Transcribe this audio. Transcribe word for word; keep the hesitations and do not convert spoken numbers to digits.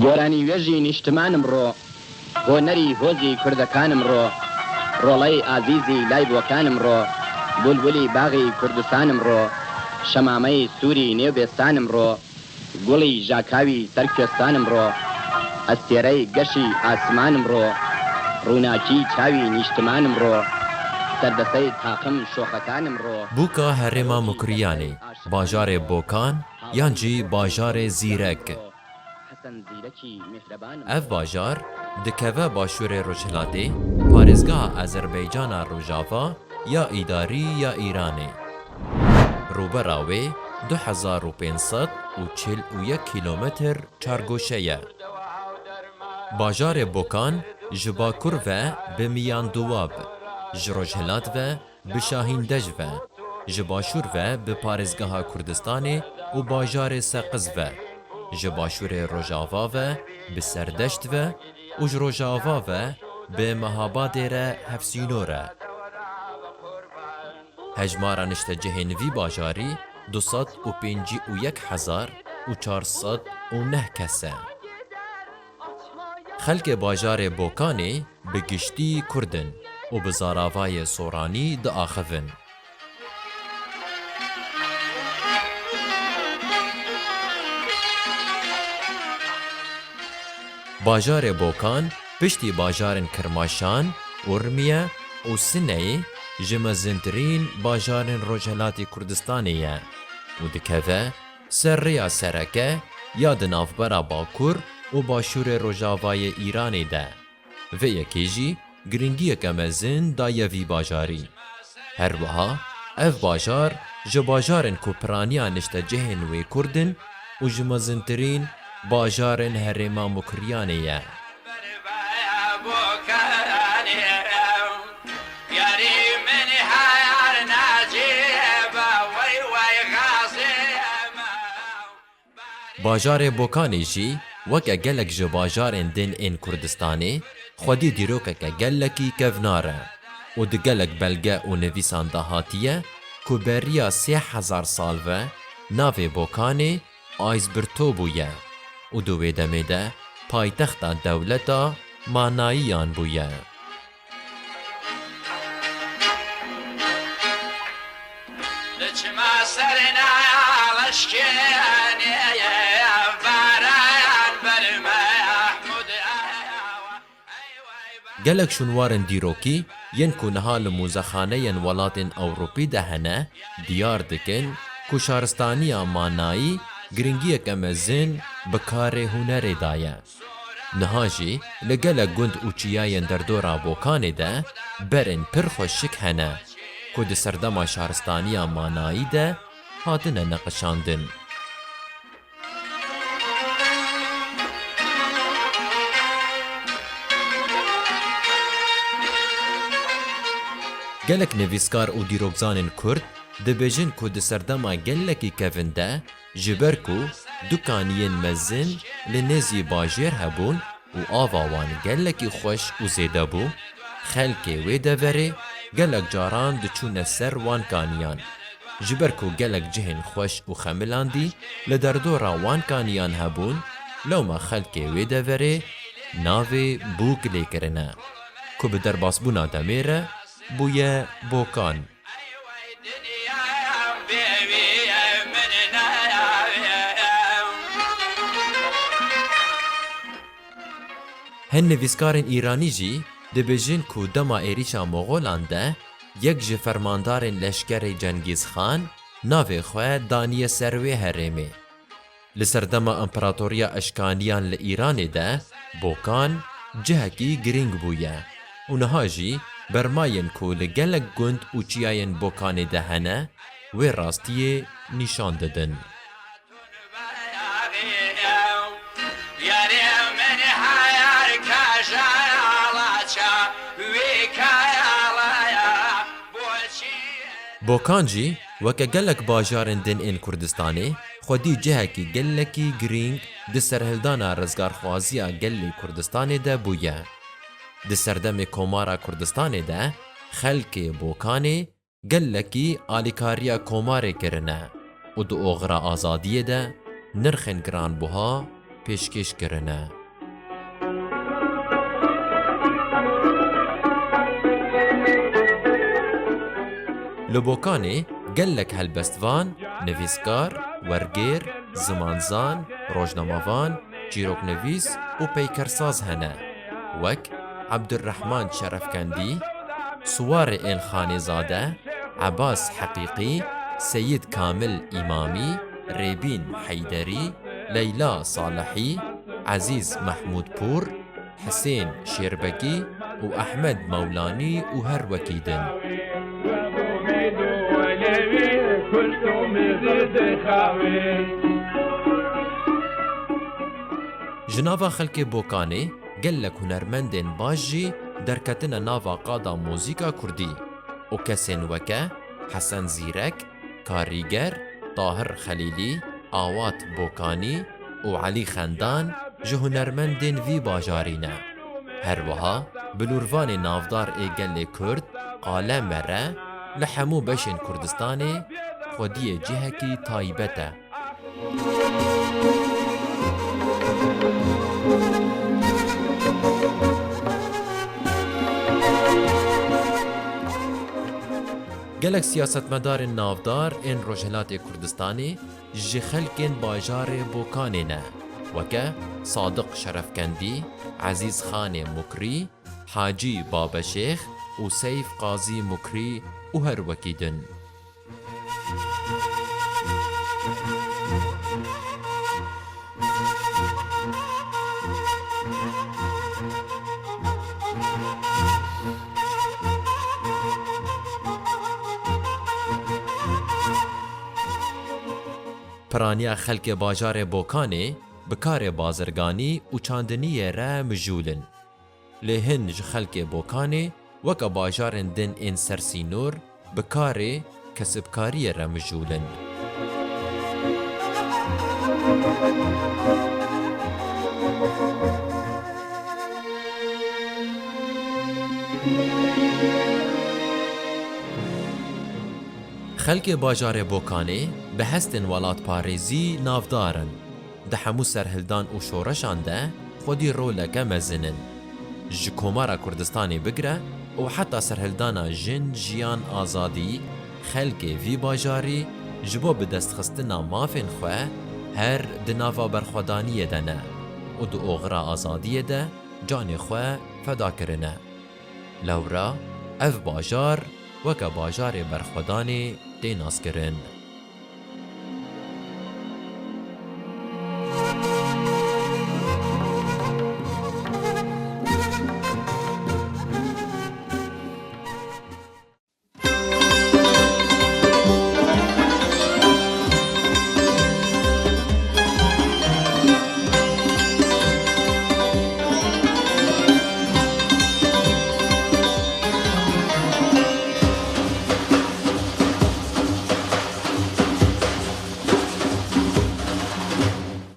Goranî wejî nîştimanim ro, gonerî hozî kurdekanim ro, roley azîzî laybokanim ro, bulbulî baxî Kurdistanim ro, şemameyî sûrî nêw bêstanim ro, gulî jakawî ser kuestanim ro, estêrey geşî asmanim ro, rûnakî çawî nîştimanim ro, serdestey taqim şoxekanim ro. Bûka herêma Mukriyanê, bajarê Bokan yan jî bajarê Zîrek. Ev bajar dikeve başûrê rojhilatê parêzgeha Azerbaycana Rojava ya îdarî ya Îranê. Rûbera wê du hezar û pênc sed û çil û yek kîlometr çargoşe ye. Bajarê Bokan ji bakur ve bi Miyanduwab, ji rojhilat ve bi Şahîndej ve, ji başûr ve bi parêzgeha Kurdistanê û bajarê Seqiz ve, ji başûrê rojava ve bi Serdeşt ve û ji rojava ve bi Mehabadê re hevsînor e. Hejmara niştecihên vî bajarî du sed û pêncî û yek hezar û çar sed û neh kes e. Xelkê bajarê Bokanê bi giştî Kurd in û bi zaravayê soranî diaxivin. Bajarê Bokan piştî bajarên Kirmaşan, Urmiye û Sineyê ji mezintirîn bajarên Rojhelatê Kurdistanê ye û dikeve ser rêya sereke ya di navbera Bakur û Başûrê Rojavayê Îranê de. Vê yekê jî giringiyeke mezin daye vî bajarî. Her wiha ev bajar ji bajarên ku piraniya niştecihên wê Kurd in û ji mezintirîn bajarên herêma Mukriyanê ye. Bajarê Bokanê jî weke gelek ji bajarên din ên Kurdistanê xwedî dîrokeke gelekî kevnar e û di gelek belge û nivîsan de hatiye ku beriya sê hezar sal ve navê Bokanê Aysbirto bûye û di wê demê de paytexta dewleta Manayiyan bûye. Li çima serê naya leşkênê ye, barayan ber Mehmûd. Gelek şûnwarên dîrokî yên ku niha li mûzexaneyên welatên Ewropî de hene, diyar dikin ku şaristaniya Manayî giringiyeke mezin bi karê hunerê daye. Niha jî li gelek gund û çiyayên derdora Bokanê de berên pir xweşik hene ku di serdema şaristaniya Manayî de hatine neqişandin. Gelek nivîskar û dîrokzanên Kurd dibêjin ku di serdema gelekî kevin de, ji ber ku du kaniyên mezin li nêzî bajêr hebûn û ava wan gelekî xweş û zêde bû, xelkê wê deverê gelek caran diçûne ser wan kaniyan. Ji ber ku gelek cihên xweş û xemilandî li derdora wan kaniyan hebûn, lewma xelkê wê deverê navê Bûk lê kirine, ku bi derbasbûna demê re bûye Bokan. Hin nivîskarên Îranî jî dibêjin ku dema êrîşa Moxolan de yek ji fermandarên leşkerê Cengîz Xan navê xwe daniye ser wê herêmê. Li serdema Împaratoriya Eşkaniyan li Îranê de Bokan cihekî girîng bûye û niha jî bermayên ku li gelek gund û çiyayên Bokanê de hene, wê rastiyê nîşan didin. Bokan jî weke gelek bajarên din ên Kurdistanê xwedî cihekî gelekî girîng di serhildana rizgarxwaziya gelê Kurdistanê de bûye. Di serdemê Komara Kurdistanê de xelkê Bokanê gelekî alîkariya komarê kirine û di oxira azadiyê de nirxên giranbuha pêşkêş kirine. Li Bokanê gelek helbestvan, nivîskar, wergêr, zimanzan, rojnamevan, çîroknivîs û peykersaz hene, wek Ebdurrehman Şerefkendî, Siwarê ên Xanêzade, Ebas Heqîqî, Seyîd Kamil Îmamî, Rêbîn Heyderî, Leyla Salihî, Ezîz Mehmûdpûr, Hisên Şêrbegî û Ehmed Mewlanî û her wekî din. Ji nava xelkê Bokanê gelek hunermendên baş jî derketine nava qada muzîka kurdî û kesên weke Hesen Zîrek, Karîger, Tahir Xelîlî, Awat Bokanî û Elî Xendan ji hunermendên vî bajarî ne. Her wiha bilûrvanê navdar ê gelê Kurd Qale Mere li hemû beşên Kurdistanê xwediyê cihekî taybet e. Gelek siyasetmedarên navdar ên Rojhilatê Kurdistanê ji xelkên bajarê Bokanê ne, weke Sadiq Şerefkendî, Ezîz Xanê Mukrî, Hacî Babeşêx û Seyf Qazî Mukrî û her wekî din. Piraniya xelkê bajarê Bokanê bi karê bazirganî û çandiniyê re mijûl in. Lê hin ji xelkê Bokanê weke bajarên din ên ser sînor bi karê kesibkariyê re mijûl in. Xelkê bajarê Bokanê bi hestên welatparêzî navdar in. Di hemû serhildan û şoreşan de xwedî roleke mezin in. Ji Komara Kurdistanê bigire û heta serhildana Jin, Jiyan, Azadî, xelkê vî bajarî ji bo bidestxistina mafên xwe her di nava berxwedaniyê de ne û di oxira azadiyê de canê xwe feda kirine. Lewra ev bajar weke bajarê berxwedanê tê naskirin.